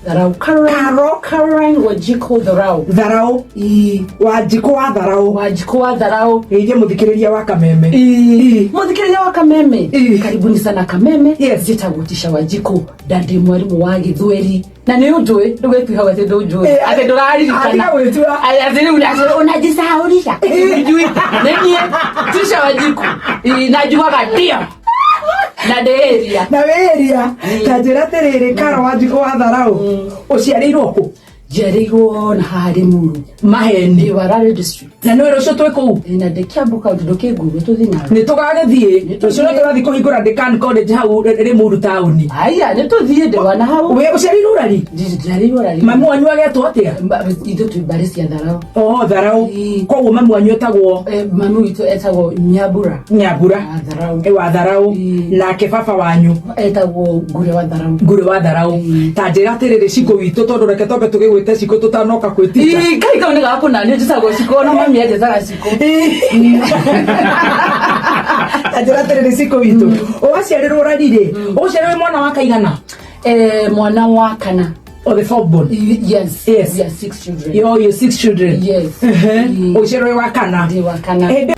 Tharau. Caroline. Caro. Caroline Wanjiku Tharau. Tharau. Wanjikũ wa Tharau. Wanjiku wa Tharau. Ĩirie mũthikĩrĩria wa Kameme. Ii. Mũthikĩrĩria wa Kameme. Karibuni sana Kameme. Yes. Njĩtagwo Tisha Wanjiku na ndĩ mwarimũ wa Gĩthweri. Na nĩ ũnjũĩ, ndũgwĩtua hau atĩ ndũnjũĩ. Atĩ ndũraririkana. Atiga gwĩtua. Aya, atĩ rĩu atĩ unajisahaulisha. Sijui. Nĩ niĩ Tisha Wanjiku. Ii, na njugaga ndio. Na ndĩ area. Na wĩ area. Ta njĩra atĩrĩrĩ, Karo Wanjikũ wa Tharau, ũciarĩirwo kũ? Njiarĩirwo na haha Limuru. Maheni. Ndĩ wa Rari District. Na nĩ rũciũ twĩ kũu? Ĩ, na ndĩ Kiambu County, ndũkĩngue tũthiĩ nawe. Nĩ tũgagĩthiĩ rũciũ, nĩ tũrathiĩ kũhingũra Decan College hau Limuru taũni. Aya, nĩ tũthiĩ, ndĩ wa na hau. Wĩ ũciarĩirwo Rari? Njiarĩirwo Rari. Mami wanyu agetwo atĩa? Ithuĩ twĩ mbarĩ cia Tharau. Oho, Tharau. Ii. Koguo mami wanyu etagwo? Mami witũ etagwo Nyambura. Nyambura. Wa Tharau. Wa Tharau. Ii. Nake baba wanyu? Etagwo Ngure wa Tharau. Ngure wa Tharau. Ta njĩra atĩrĩrĩ, Cikũ witũ, tondũ reke twambe tũgĩgwĩte Cikũ tũtanoka gwĩtita. Ii, kai kau nĩ gakũ na niĩ njĩtagwo Cikũ, no mami anjĩtaga Cikũ. Ta njĩra atĩrĩrĩ, Cikũ witũ, ũgaciarĩrwo Rari rĩ, ũgũciarĩrwo wĩ mwana wa kaigana? Mwana wa kana. Oh, the fourth born. Yes. Yes. We are six children. Yo, you six children. Yes. Ũciarĩrwo wĩ wa kana? Ndĩ wa kana. Hĩndĩ